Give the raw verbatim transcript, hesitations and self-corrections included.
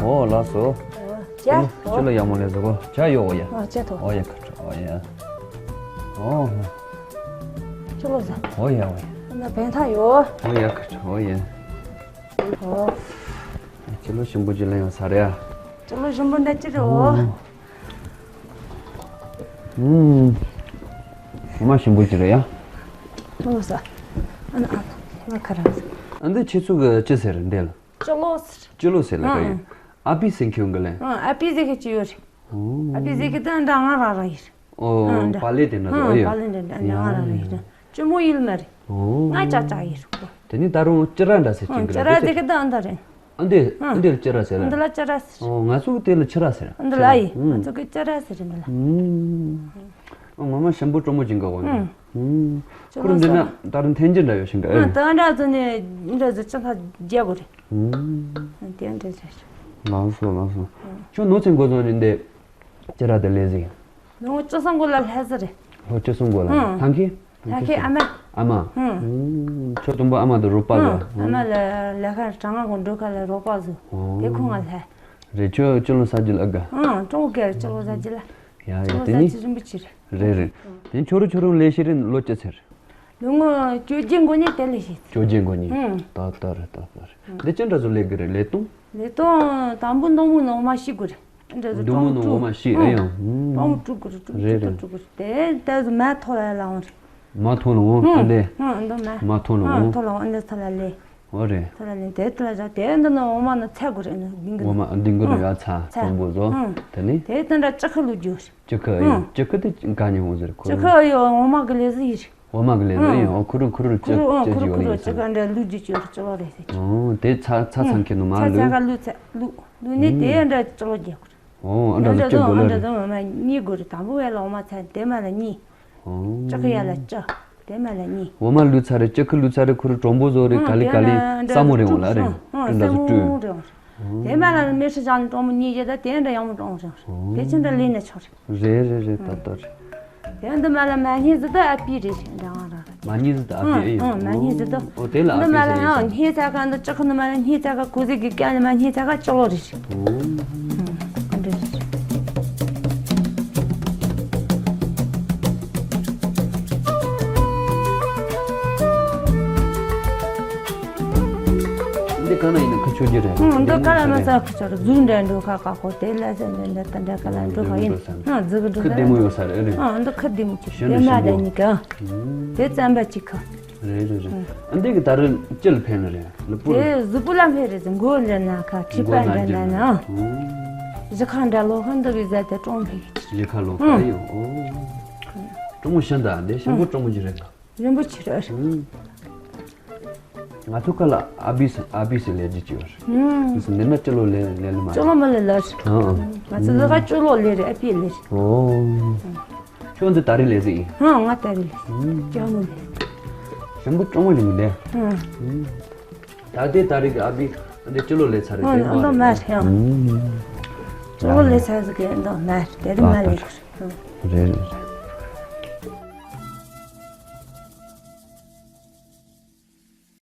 ཨོ་ལགས་སོ། ཅ། ཅི་ལོ་ཡག་མོ་ལས་བཟོ་གོ་ཅ་ཡོ། ཨོ་ཡ། ཨོ་ཅ་ཐོ། ཨོ་ཡ་ཁ་ཁྲ། ཨོ་ཡ། ཨོ། ཅི་ལོ་ཟ། ཨོ་ཡ། ཨོ་ཡ། ན་བན་ཐང་ཡོ། ཨོ་ཡ་ཁ་ཁྲ། ཨོ་ཡ། ཨོ། ཅི་ལོ་ཞིམ་པོ་ཅི་ལ་ཡོང་ས་རེད་ཨ། ཅི་ལོ་ཞིམ་པོ་འདྲ་ཅི་རེད་ཨོ། ཨུམ། ངོ་མ་ཞིམ་པོ་ཅི་རེད་ཡ། ལོ་ས། ཨ་ན་ཨ་ན་ཁ་ར། ཨ་འདི་ཁྱེད་ཚོ་གི་ཅི་ཟེར་འདི་ལ། ཅི་ལོ་ཟེར། ཅི་ལོ་ཟེར་ལ་རེད། ཨ་པི་སེང་ཁྱོད་གི་ལན། ཨ་པི་ཟེར་གི་ཅི་ཡོད་རེད། ཨ་པི་ཟེར་གི་ད་འདྲ་ང་ར་ར་ཡིན། ཨོ་པ་ལེ་དེ་འདྲ་ཨ་ཡོད། པ་ལེ་འདྲ་འདྲ་ང་ར་ར་ཡིན། ཅི་མོ་ཡིན་མ་རེད། ང་ཅག་ཅག་ཡིན། དེ་ནི་ད་རུང་ཅི་ར་འདྲ་ཟེར་གྱིན་གི་ཅི་ར་ཟེར་གི་ད་འདྲ་རེད། ཨ་འདི་ཨ་འདི་ལ་ཅི་ར་ཟེར་ལ། འདི་ལ་ཅི་ར་ཟེར། ཨོ་ང་ཚོ་དེ་ལ་ཅི་ར་ཟེར། འདི་ལ་ཡིན། ང་ཚོ་གི་ཅི་ར་ཟེར་འདི་ལ། ཨོ་ངོ་མ་ཞིམ་པོ་སྤྲོ་མོ་ཅིག་འགའ་བ་ནི། ཁོ་རང་འདི་ན་ད་རུང་ཐན་ཅི་འདྲ་ཡོད་ཤིང་ག་ཨེ། ད་འདྲ་ཚོ་ནི་འདྲ་ཚོ་ཅི་ཐ་རྒྱ་གོ་རེད། དེ་འདྲ་ཟེར། ལགས་སོ་ལགས་སོ། ཁྱོད་ནོར་ཚན་གོ་ཚོ་ནི་འདི་ཅི་ར་དེ་ལས་ཟིག་ནོར་ཅི་སང་གོ་ལ་ལྷ་ས་རེད། ལྷོ་ཅི་སང་གོ་ལ་ཐང་ཁེ། ལྷ་ཁའི་ཨ་མ། ཨ་མ། ཧུམ། ཁྱོད་དུམ་པ་ཨ་མ་དང་རོགས་པ་ཨ་ལ། ཨ་མ་ལ་ལས་ཀ་གྲང་ང་གོ་འགྲོ་ཁ་ལ་རོགས་པ་བཟོ། ཨོ། དེ་ཁོང་ང་ལྷ། རེད་ཁྱོད་སྤྱི་ལོ་ས་ཅི་ལ་དགའ། ཨང་ཀྲོང་གེ་སྤྱི་ལོ་ས་ཅི་ལ། ཡ་ཡ་སྤྱི་ལོ་དེ་ནི། ས་ཅི་རིན་པོ་ཆེ་རེད། རེད་རེད། དེ་ཁྱོད་རང་ཁྱོད་རང་ལས་བྱེད་རིན་ལོ་ཅི་ཚེར། ལོ་ངོ་བཅོ་བརྒྱད་འགོ་ནས་དེ་ལས་བྱེད། བཅོ་བརྒྱད་འགོ་ནས། ཧུམ། ཏག་ཏག་རེད་ཏག་ཏག་རེད། འདི་ཅི་འདྲ་བཟོ་ལས་དགོས་རེད་ལས་སྟོང་། ལས་སྟོང་དང་པོ་མདོང་མོ་ནང་མ་ཤི་དགོས་རེད། འདྲ་ཟུ་མདོང་མོ་ནང་འོ་མ་ཤི་ཨེ་ཡང་། ཨང་། སྤང་བོ་དཀྲུག་དཀྲུག་དཀྲུག་རེད་དཀྲུག་རེད། དཀྲུག་དཀྲུག་དེ་ལྟ་ཟུ་མ་ཐོ་ལ་ལ་འོང་རེད། མ་ཐོ་ལ་འོང་ཨ་འདི། ཨང་འདི་མ། མ་ཐོ་ལ་ཨང་འོང་། ཐོ་ལ་འོང་འདི་ཐོ་ལ་ལེ། འོ་རེད། ཐོ་ལ་ལེ་དེ་ཐོ་ལ་བཞག་དེ་འདི་ནང་འོ་མ་ནང་ཚ་དགོས་རེད་ནང་ལྡིང་གི་འོ་མ་ལྡིང་གི་ནང་ཡ་ཚ་སྤང་བོ་བཟོ། ཨང་། དེ་ནི། དེ་དེ་འདྲ་ལྕི་ཁ་ལུ་རྒྱུ་རེད། ལྕི་ཁ་ཨེ་ཡང་ཨང་། ལྕི་ཁ་དེ་ག་ནས་འོང་ཟེར་ཁོ། ལྕི་ཁ་ཨེ་ཡང་འོ་མ་གི་ལས་ཟི་ཡིར། འོ་མ་གི་ལས་ལ་ཨང་། ཡང་འོ་ཁུ་རུ་ཁུ་རུ་ལྕི་ཁུ་རུ་ཨང་ལྕི་ཁུ་རུ་ཁུ་རུ་ལྕི་ཁ་འདྲ་ལུ་རྒྱུ་ཅོ་ཅོ་རེད་ཟེར། ཨོ་དེ་ཚ་ཚ་ཚང་ཁྱེར་ནུ་མ་ཚ་ལུ། ཚ་ཁ་ལུ་ཚ་ལུ་ལུ་ནི་དེ་འདྲ་ཅོ་རྒྱག་གུ། ཨོ་ཨ་འདྲ་ལུ་ཅི་དགོས་ལ་རེད། འདྲ་ཨ་མ་གཉིས་དགོས་རེད། དང་པོ་ཡ་ལ་འོ་མ་ཚ་དེ་མ་ལ་གཉིས། ཨོ་ཅི་ཁ་ཡ་ལ་ཅི། དེ་མ་ལ་གཉིས། འོ་མ་ལུ་ཚ་རེད་ཅི་ཁ་ལུ་ཚ་རེད་ཁུ་རུ་གྲོང་པོ་བཟོ་རེད་ག་ལི་ག་ལི་ས་མོ་རེད་འོང་ལ་རེད། ཨ་འདྲ་ལུ་ཀྲུ་འདྲ་ཟུ་ཀྲུ། དེ་མ་ལ་མེ་ཧྲི་ཅང་གྲོང་པོ་གཉིས་རྗེས་ད་དེ་འདྲ་ཡང་མོ་གྲོང་རེད། དེ་ཅི་འདྲ་ལས་ནས་ཆོག་རེད། རེད་རེད་རེད་ད་ལྟ་རེད། དེ་འདི་མ་ལ་མ་སྙེ་ཟི་ད་ཨ་པི་རེད་འདྲ་ང་ར་ར། མ་སྙེ་ཟི་ད་ཨ་པི་ཨེ་ཡོད། ཨང་མ་སྙེ་ཟི་ད། ཨོ་དེ་ལ་ཨ་འདི་པི་མ་ལ་ཟེར་ཡོད་ཡང་ས། སྙེ་ཚ་ཁ་འདི་ཅི་ཁ་འདི་མ་ལ་སྙེ་ཚ་ཁ་ཁོ་ཟི་གི་ཀ་ནི་མ་སྙེ་ཚ་ཁ་ཅོ་ལོ་རེད། ཨོ། ཨང་འདི་རེད། འདི་ག་ན་ཡིན་ན་ཁ་ཆོ་རྒྱུ་རེད། ཨང་འདི་ག་ལ་མ་ས་ཁ་ཆོ་རེད། རྫུ་འདྲ་འགྲོ་ཁ་ཁ་ཁོ་དེ་ལ་ཟེར་འདི་འདི་ད་འདྲ་ག་ལ་འགྲོ་ཁ་ཡིན། ཨང་རྫུ་གི་འགྲོ་ཁ་ཁ་བདེ་མོ་ཡོད་ས་རེད་ཨ་རེད། ཨང་འདི་ཁ་བདེ་མོ་ཅིག་ཞེ་དེ་མ་འདྲ་ཞེ་གཉིས་ཀ་དེ་རྩམ་པ་གཅིག་ཁ། རེད་རེད་རེད། ཨ་འདི་གི་ད་རུང་ཅི་ལ་ཕན་ནི་རེད་ལུ་པུ་རུ། དེ་གཟུགས་པོ་ལ་ཕན་རེད་ཟེར་མགོ་འདྲ་ན་ཁ་མཁྲིས་པ་མགོ་ན་འདྲ་འདྲ་ན་ན་ཨང་། གཞི་ཁ་འདྲ་ལོ་ཁ་འདི་བི་ཟ་དེ་ཀྲོང་ཕན་གི་ཅི། གཞི་ཁ་ལོ་ཁ་ཡོད་ཨོ། ཀྲོང་མོ་ཤིན་ད་འདི་ཤིན་པོ་ཀྲོང་མོ་ཅི་རེད་ད། རིན་པོ་ཆེ་རེད། ཨུམ། ང་ཚོ་ཁ་ལ་ཨ་བི་སི་ཨ་བི་སི་ལས་ཀྱི་ཅིག་ཡོད་རེད། ཨུམ། འདི་ནི་སྤྱི་ལོ་ལས་ལས་ལ་མ་སྤྱི་ལོ་མ་ལས་ལ་རེད། ཨ་ཨ། ང་ཚོ་ལ་ཁ་སྤྱི་ལོ་ལས་རེད་ཨ་བི་ལས་རེད། ཨོ། ཁྱོད་འདི་ད་རེས་ལས་ཟིག་ཡིན། ཨ་ང་ད་རེས་ལས། ཨུམ། ཀྱང་མོ་ལས། ཞིམ་པོ་སྤྱི་ལོ་ལས་མི་འདས། ཨུམ། ཨུམ། ད་ལྟའི་ད་རེས་ཀྱི་ཨ་བི་འདི་སྤྱི་ལོ་ལས་ཚར་རེད་ཨ་དེ་ཨ་མ་ད་མ་རེད། རེད་ཨ། ཨུམ། སྤྱི་ལོ་ལས་ཚར་ཟིག་གི་ཨ་ད་མ་རེད་དེ་རེད་མ་ལས་རེད། རེད་རེད་རེད།